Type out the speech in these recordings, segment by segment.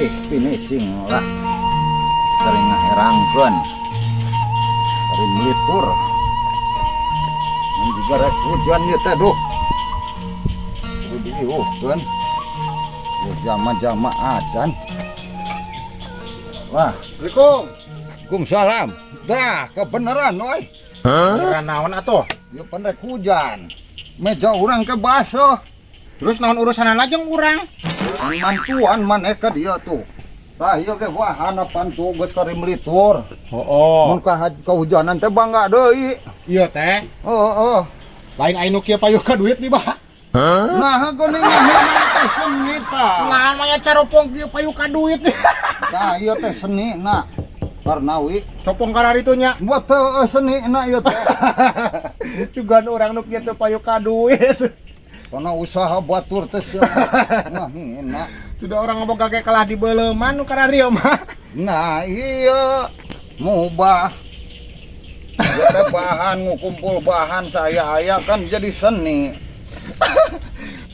Rapi finishing lah. Sering ngaherangkeun. Dari melitur. Ini juga rek hujan ieu teh, duh. Kudu diiuhkeun. Oh, jama-jama acan. Wah, Assalamualaikum. Waalaikumsalam. Dah, kebenaran oi. Beneran naon atuh? Ieu pan rek hujan. Meja urang ke baseuh. Terus naon urusan jeung urang? Mantuan maneh ka dia tuh. Tah, ieu ge wah hanapan tuh geus kari melitur. Oh. Mun ka kahujanan teh bangga deui. Iya teh. Heeh. Lain aya nu kieu payuh ka duit nih, Bah. Nah, geuning teh seni tah. Nah, maya caropong kieu payuh ka duit. Tah, ieu teh seni na. Karnawi. Copong kararitu nya. Buat teu seni na ieu teh. Sugan urang nu kieu teh payuh ka duit. Karena usaha batur teh sia. Nah, hina. Sudah orang ngomong ge kalah di beleuman nu kararieu mah. Nah, iya. Mubah. Ieu teh bahan ngukumpul bahan saya aya kan jadi seni.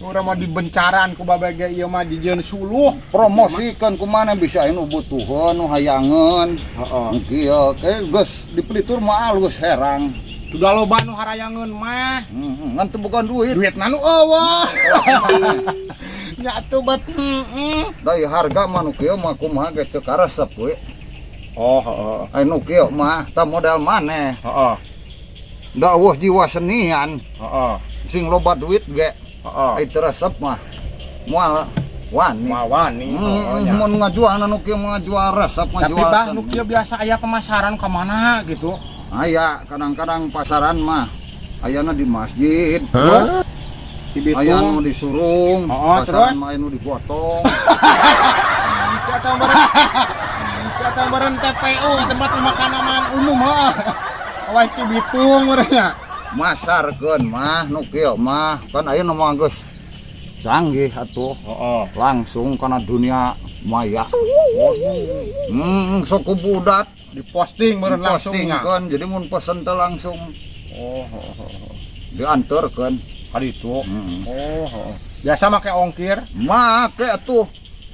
Urang mah dibencaran ku babe ge ieu mah dijieun suluh. Promosikan kumana bisa anu butuheun nu hayangeun. Heeh. Kieu ke geus dipelitur mah alus herang. Sudah loba nu harayangeun mah. Ngan teu boga duit. Duit nu eueuh. Nya atuh bet heeh. Dari harga mah nu kieu mah kumaha ge ceuk karesep we. Oh, heeh. Ai nu kieu mah tah modal maneh. Heeh. Da eueuh jiwa senian. Heeh. Sing loba duit ge. Heeh. Ai teu resep mah moal wani. Mawani. Mun ngajual nu kieu mah ngajual resep Tapi ngajual bah seni. Nu kieu biasa aya pemasaran ka mana gitu? Aya kadang-kadang pasaran mah ayana di masjid. Di Bitung. Aya nu disurung, Oh, pasaran terus? mah aya nu digotong. Atau meureun TPU, tempat pemakaman umum, heeh. Awas Cibitung meureun nya. Masarkeun mah nu kieu mah kan ayeuna mah geus canggih atuh. Heeh. Langsung kana dunia maya. Sok ku budak Diposting meureun langsung nya. dipostingkeun, jadi mun pesen teh langsung Oh, heeh. diantarkeun. Ka ditu. Hmm. Oh, heeh. Biasa make ongkir. Make atuh.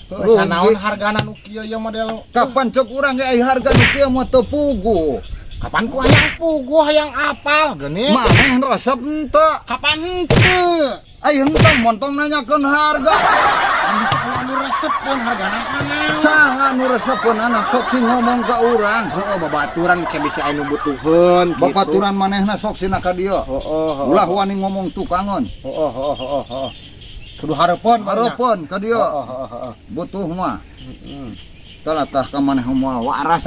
Heuh, sanaon hargana nu kieu ieu model? Kapan cek urang ge ai harga nu kieu mah teu puguh. Kapan ku hayang puguh, hayang apal geuning? Maneh resep henteu? Kapan henteu? Ai henteu montong nanyakeun harga. Kan bisa aya anu resepeun hargana sana. Saha nu resepeun anak sok sing ngomong ka urang. Heeh, babaturan ke bisa aya nu butuheun gitu. Babaturan manehna sok sina ka dieu. Heeh. Ulah wani ngomong tukangon. Heeh. Kudu hareupeun. Hareupeun ka dieu. Heeh. Butuh mah. Heeh. Tah tah ka maneh moal waras.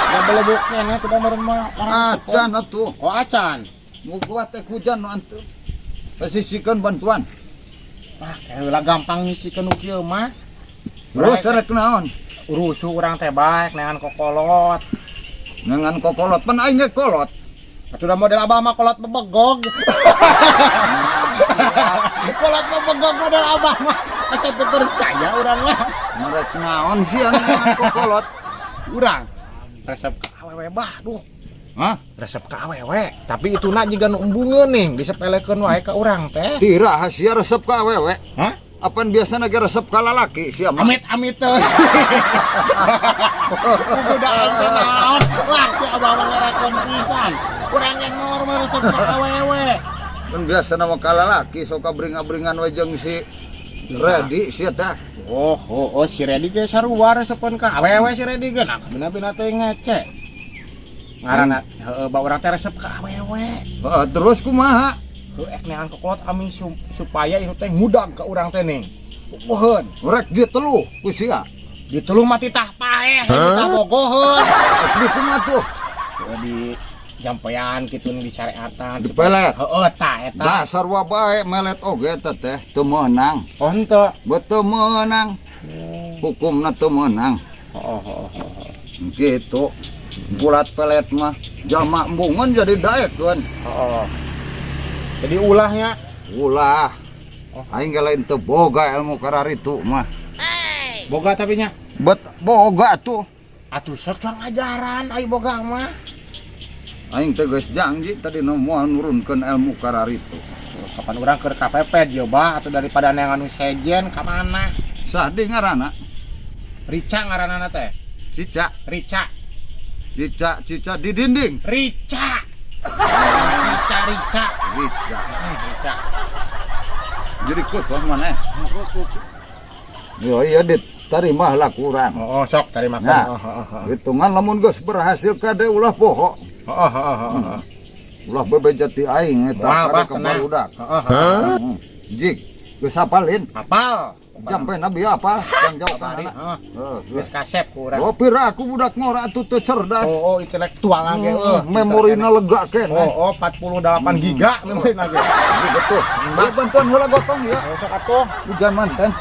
Da belebuk keneh sudah meureun mah. Acan atuh. Oh, acan. Muga teh hujan nu antu. Sisikeun bantuan. Ah, heula gampang ngisikeun nu kieu mah. Terus rek naon? Rusuh urang teh baek neangan kokolot. Dengan kokolot pan aing ge kolot. Atuh da model abah mah kolot bebegog. Kolot bebegog model abah mah. Asa teu percaya urang mah. Merek naon sih anu dengan kokolot? Urang resep ka awewe, bah, duh. Hah? Resep ka awewe, tapi itu na jiga nu embungeun nih, disepelekeun wae ka urang teh. Tira sia resep ka awewe. Hah? Apan biasana ge resep ka lalaki sia mah? Amit amit teh. Kudu aing teh naon? Wah, si abah mah ngerakeun pisan. Urang ge normal resep ka awewe. Kan biasana mah ka lalaki sok abring-abringan we jeung si Redi sia teh. Oh, si Redi ge sarua resepeun ka awewe si Redi ge. Nah, bina-bina teh ngece. Ngaranna heeh, ba urang teh resep ka awewe. Heeh, terus kumaha? Heuh, ek neangan kokolot ami supaya itu teh ngudag ka urang teh ning. Puguheun. Rek diteluh ku sia. Diteluh mah titah paeh, titah bogoheun. Rek di kumaha tuh? Heuh, di jampean kitu di syariatan. Dipelet. Heeh, tah eta. Dasar wa bae melet oge teh teh teu meunang. Oh, henteu. Betul meunang. Hukumna teu meunang. Heeh, heeh, heeh. Gitu. Bulat pelet mah jalma embungeun jadi daekeun. Heeh. Jadi ulahnya. Ulah. Oh. Aing ge lain teu boga ilmu kararitu mah. Boga tapi nya. Bet boga tuh. Atuh sok cang ajaran ai boga mah. Aing teh geus janji tadi nu moal nurunkeun ilmu kararitu. Kapan urang keur KPP dia bah atau daripada neangan nu sejen ka mana? Sah di ngaranna? Rica ngaranana teh. Cica. Rica. Cica, cica di dinding. Rica. Cica, Rica. Rica. Rica. Jadi kekeh maneh. Yo iya dit, tarima lah kurang. Oh, sok tarima. Nah, hitungan lamun geus berhasil kade ulah poho. Heeh. Ulah bebeja ti aing eta kade ka barudak. Heeh. Jik, geus hafalin. Hafal. Jampe nabi apa? Yang jauh kan anak. Heeh. Geus kasep ku urang. Oh, pira aku budak ngora atuh teu cerdas. Oh, intelektual lagi. Memorina lega keneh. Oh, 48 giga memorina ge. Betul. Ya bantuan heula gotong ya. Oh, sok atuh. Hujan manten.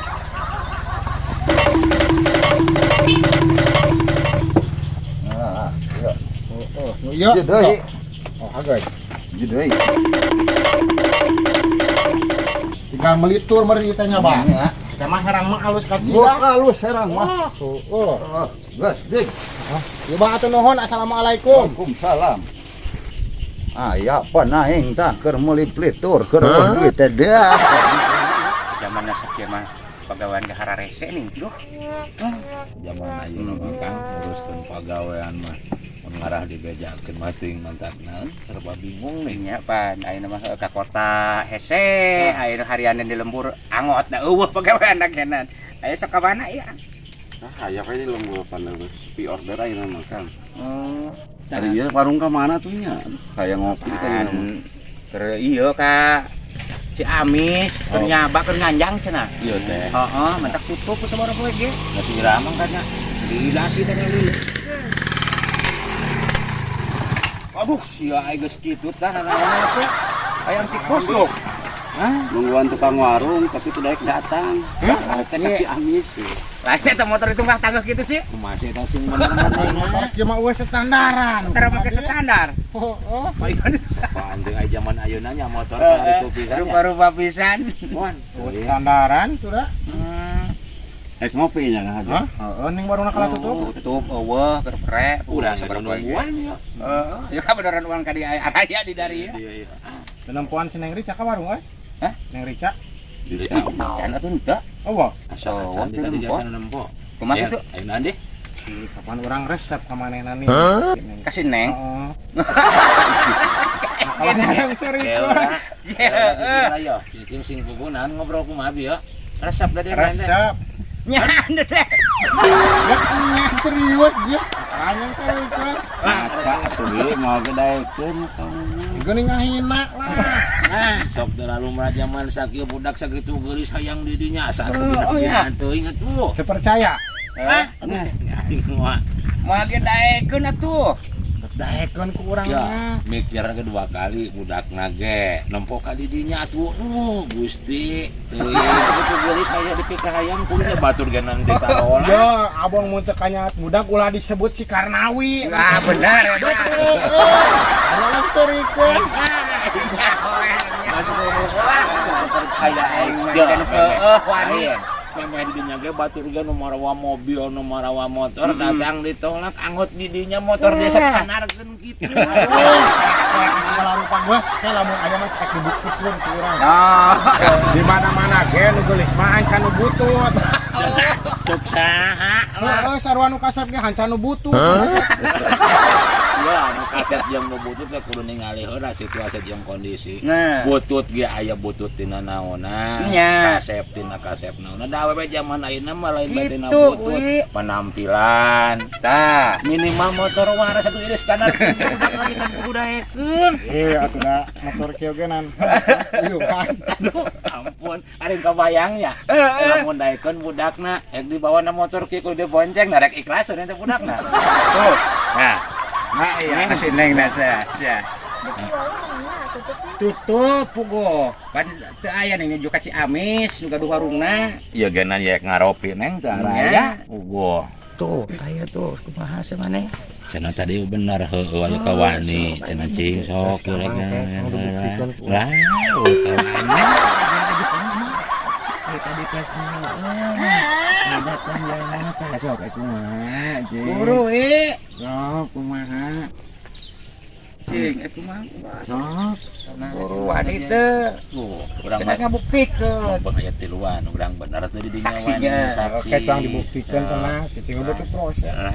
Nah, iya. Oh, iya. Deui. Oh, hageus. Deui. Tinggal melitur meri teh nya, Bang. Ya. Kita mah herang mah alus ka Gua alus herang mah. Oh. Geus, dik. Ieu Bang atuh nuhun, assalamualaikum. Waalaikumsalam. Aya pan aing tah keur meuli plitur, keur duit teh deah. Zamanna sakieu mah pagawean ge hararese nih, duh. Zaman ayeuna mah Kang nguruskeun pagawean mah mun ngarah dibejakeun mah teuing mantakna serba bingung nih. Nya pan ayeuna mah ka kota hese, ayeuna harian di lembur angot da eueuh pagawean genan. Aya sok ka mana ieu? Nah, aya we di lembur pan sepi order ayeuna mah Kang. Oh, ari ieu warung ka mana tuh nya? Hayang ngopi tadi mah. Keur ieu ka Ciamis, keur nyaba keur nganjang cenah. Ieu teh. Heeh, mentak tutup ku sabaraha poe ge. Tapi ramang kan nya. Lila sih teh lila. Aduh, sia aing geus kitu tah nanaon teh. Hayang tikus loh. Hah? Nungguan tukang warung tapi teu daek datang. Teh ka Ciamis. Lain eta motor itu mah tangguh kitu sih. Kumaha sih eta sing bener Motor kieu mah eueuh standaran. Tara make standar. Oh. Apaan teh aya zaman ayeuna nya motor itu pisan. Rupa-rupa pisan. Muan. Standaran sudah. Ek ngopi nya nah aja. Heeh, ning warungna kalah tutup. Tutup eueuh keur pre, Urang nungguan ya. Heeh, ya ka beneran uang ka di araya di dari ya. Iya, iya. Nempoan si Neng Rica ka warung euy. Hah? Neng Rica. Rica. Can atuh henteu. Oh, Asa acan tadi jasa nempo. Kumaha kitu? Ayeuna deh. Si kapan urang resep ka manehna nih. Ka si Neng. Heeh. Kawan cerita. Heeh. Cicing sing pugunan ngobrol kumaha bi ya. Resep da dia. Resep. Nya teh. Ya serius dia. Anyang serius. Masa atuh ge moal ge daekeun kamu. Geuning ngahina lah. Nah, sok terlalu merajaman sakieu budak sakitu geulis hayang di dinya asa atuh teuing atuh. Teu percaya. Hah? Aing mah Moal ge daekeun atuh. Daekeun ku urang mah. Mikir kedua kali budakna ge nempo ka di dinya atuh. Duh, Gusti. Teuing kitu geulis hayang dipikir hayang kudu batur geunang ditarola. Ya, abang mun teu kanyat budak ulah disebut si Karnawi. Nah, benar eta. Anu serikeun. Masuk percaya aing Heeh, wani. Memeh di dinya ge batur ge nu marawa mobil, nu marawa motor datang ditolak anggot di dinya motor desa sanarkeun kitu. Kalau rupa geus teh lamun aya mah cek dibuktikeun ku urang. Di mana-mana ge nu geulis mah hancan nu butut. Cuk saha lah. Heeh, sarua nu kasep ge hancan nu butut. Ya, anu kasep jeung nu butut teh kudu ningali heula situasi jeung kondisi. Nah. Butut ge aya butut tina naonna, kasep tina kasep naonna. Da awewe jaman ayeuna mah lain bae tina butut, penampilan. Tah, minimal motor waras atuh ieu standar budak lagi can kudu daekeun. Iya atuh da motor kieu ge nan. Ieu kan. Aduh, ampun, ari kabayang ya. Lamun daekeun budakna, rek dibawa na motor kieu kudu dibonceng, rek ikhlas teh budakna. Tuh. Nah. Nah, iya, kasih Neng dah sia. Tutup pugo. Pan teu aya ning nuju ka Ciamis, nu gaduh warungna. Ieu geuna ye ngaropi Neng teh araya. Pugo. Tuh, aya tuh kumaha sia maneh? Cenah tadi bener heueuh aya ka wani, cenah cing sok rek. Lah, ka wani. Tadi kelas datang jalan teh sok kumaha. Buru we. Sok kumaha. Cing, eh kumaha? Sok. Buru wani teu. Tuh, urang Cenah mah ngabuktikeun. numpang aya tiluan, urang bener teh di dinya Saksinya. wani, saksi. Oke, cuang dibuktikan tenang, cicing udah tuh proses. Ah,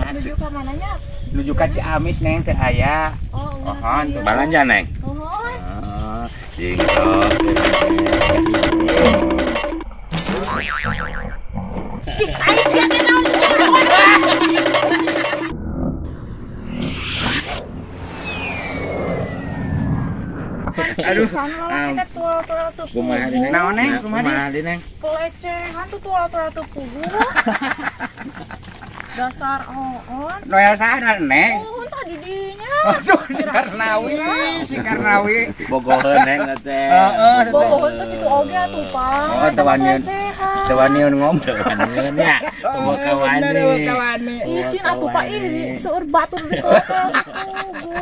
Menuju ke mananya? Nuju ka Ciamis Neng teh aya. Oh, Mohon, iya. Balanja Neng. Mohon. Ah, cing sok. Ih, Aisyah teh naon sih? Aduh. Pisan lalaki teh tual-tual teu Kumaha di Neng? Naon, Neng? Kumaha di? Kumaha di Neng? Pelecehan tuh tual-tual teu pugu. Dasar oon. Noel saha Neng? Mohon tadi dinya. Aduh, si Karnawi, si Karnawi. Bogoheun Neng teh. Heeh, Bogoheun teh kitu oge atuh, Pak. Oh, teu waniun. Pelecehan. Teu waniun ngomong. Teu waniun nya. Bogoh ka wani. Isin atuh Pak ih seueur batur di tual pugu.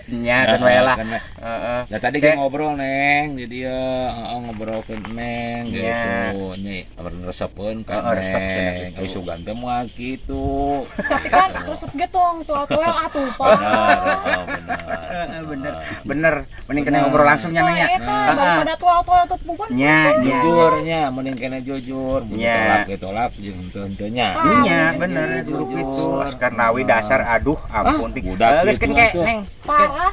Nya kan wae lah. Kan we. Heeh. Nah tadi kan ngobrol Neng, jadi ya heeh, ngobrol ke Neng Nya. gitu. Nyi, resepeun ka Heeh, resep cenah Neng. gitu. Ai sugan teh moal kitu. Tapi kan resep ge tong tual-tual atuh, Pak. Bener, heeh, bener. Heeh, bener. Bener, mending kena ngobrol langsung nya Neng nya. Wah, eta daripada tual-tual teu pugu. Nya, nya. Jujur nya, mending kena jujur, mun Nya. ditolak ditolak jeung henteu-henteu nya. Nya, bener kudu kitu. Karnawi dasar aduh ampun ting. Budak Geus gitu kan ke atuh. Neng. Parah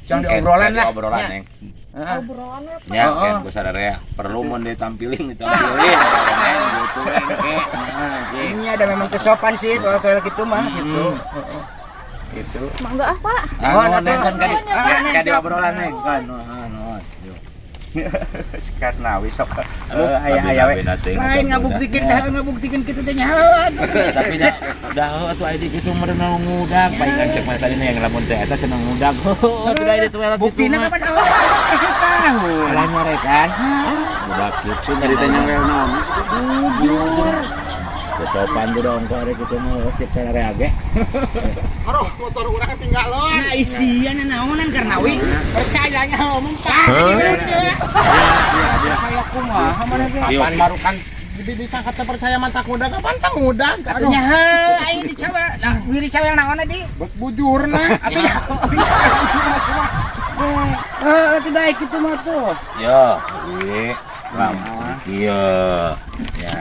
Jangan diobrolan lah. Obrolan Nya. Neng. Heeh. obrolan we, Pak. Nya Heeh. kan ku sararea perlu mun ditampilin ditampilin. Neng gitu Neng ke. Nah, cing. Ini ada memang kesopan sih kalau gitu mah gitu. Heeh. Gitu. Mangga ah, Pak. Ah, Oh, nuhun, Neng, kan Nuhun ya, Pak. ka di obrolan Neng kan. Nuhun, nuhun. Yuk. Si Karnawi sok Aduh, aya aya we. abi-abi teh Lain ngabuktikeun teh ngabuktikeun kitu teh nya. Heuh, atuh. Tapi nya dah heuh atuh aya kitu meureun ngudag baik kan cek mah tadi yang lamun teh eta cenah ngudag. Heuh atuh da itu eta Buktina kapan awal kesukaan. Salah nyorekan. Budak kitu Ceritanya wel naon. Jujur. Sopan tuh dong kok ada kitu mah cek sararea ge. Aduh, motor urang tinggalan. Nah, isian naonan Karnawi. Percayanya ngomong Pak. Kayak kumaha mana teh? Kapan baru kan bisa kata percaya mantak muda kapan tang muda? Aduh, Atuh heuh aing dicawa. Nah, wiri dicawa yang naonna di? bet bujurna. Atuh nya. Eh, atuh daek kitu mah tuh. Yo, ieu lamun kieu. Ya.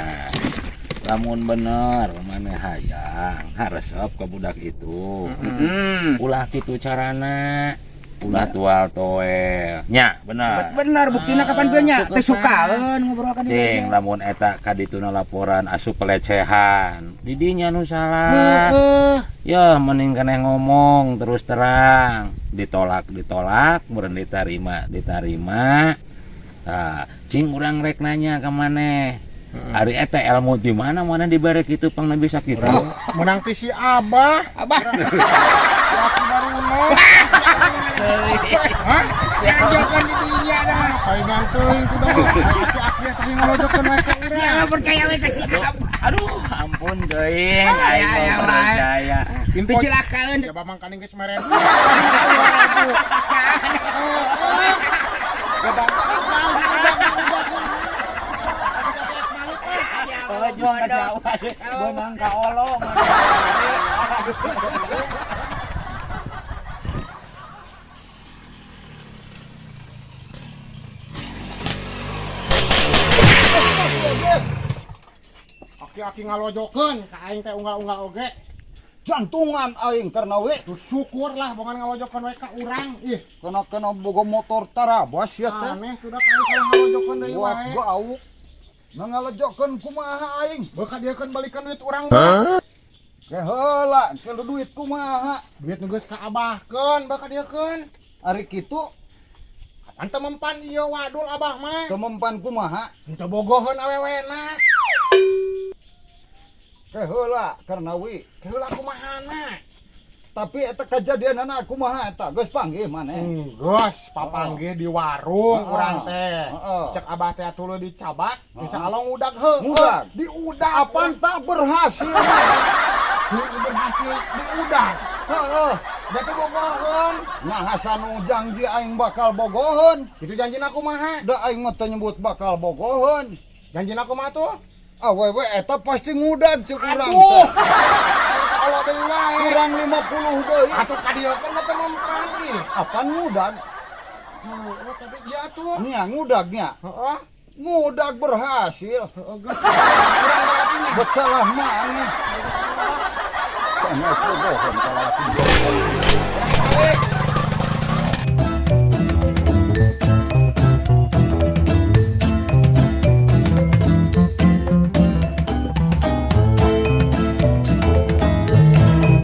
Lamun bener maneh hayang haresep ka budak itu. Heeh. Ulah kitu carana. Ulah tual toel. Nya, bener. Bener buktina kapan teu nya? Teu sukaeun ngobrol ka dieu. Cing, lamun eta kadituna laporan asup pelecehan. Didinya nu salah. Heeh. Ya, mending keneh ngomong terus terang. Ditolak, ditolak, meureun ditarima, ditarima. Tah, cing urang rek nanya ka maneh. Ari eta ilmu di mana mana dibere kitu pangna bisa kitu. Menang ti si Abah. Abah. Laki baru Hah? Ngajokan di dinya dah. Palingan teuing kudu aki-aki sahi ngolojokeun we ka urang. Siapa percaya we ka si Abah? Aduh, ampun teuing, aing Aya, mau percaya. Info Picilakaeun. Ya babang kaning geus meren. Oh, juang ka jauh. Beunang ka olong. Aki-aki ngalojokeun ka aing teh unggal-unggal oge. Jantungan aing Karnawi. Tuh syukur lah bongan ngalojokeun we ka urang. Ih, Kena-kena boga motor tarabas ya teh. aneh sudah kali kalau ngalojokeun deui Buat wae. bau. Nah ngalejokeun kumaha aing. Beuka dia kan balikan duit urang. Ke heula, ke duit kumaha. Duit nu geus kaabahkeun, beuka dia keun. Ari kitu Kapan teu mempan ieu wadul abah mah. teu mempan kumaha. Henteu bogoheun awewena. Ke heula Karnawi. Heula kumahana? Tapi eta kajadianana kumaha eta geus panggih maneh. Geus papanggih di warung Heeh. urang teh. Heeh. Cek abah teh atuh dicabak, bisa along udag heuh. Ngudag. Diudag. Apan tak berhasil? Heuh, berhasil diudag. Heeh. Da teh bogoheun. Nah hasanu janji aing bakal bogoheun. Kitu janjina kumaha? Da aing mah teu nyebut bakal bogoheun. Janjina kumaha tuh? Awewe eta pasti ngudag cek urang Aduh. teh. Olo deui wae. Kurang 50 deui. Atuh ka dieu kan mah teu Apaan ngudag? Oh, tapi iya tuh. Nya ngudagnya. Heeh. Ngudag berhasil. Heeh, geus. Kurang berarti nya. Buat salah mana? Sana bohong kalau aku. Balik.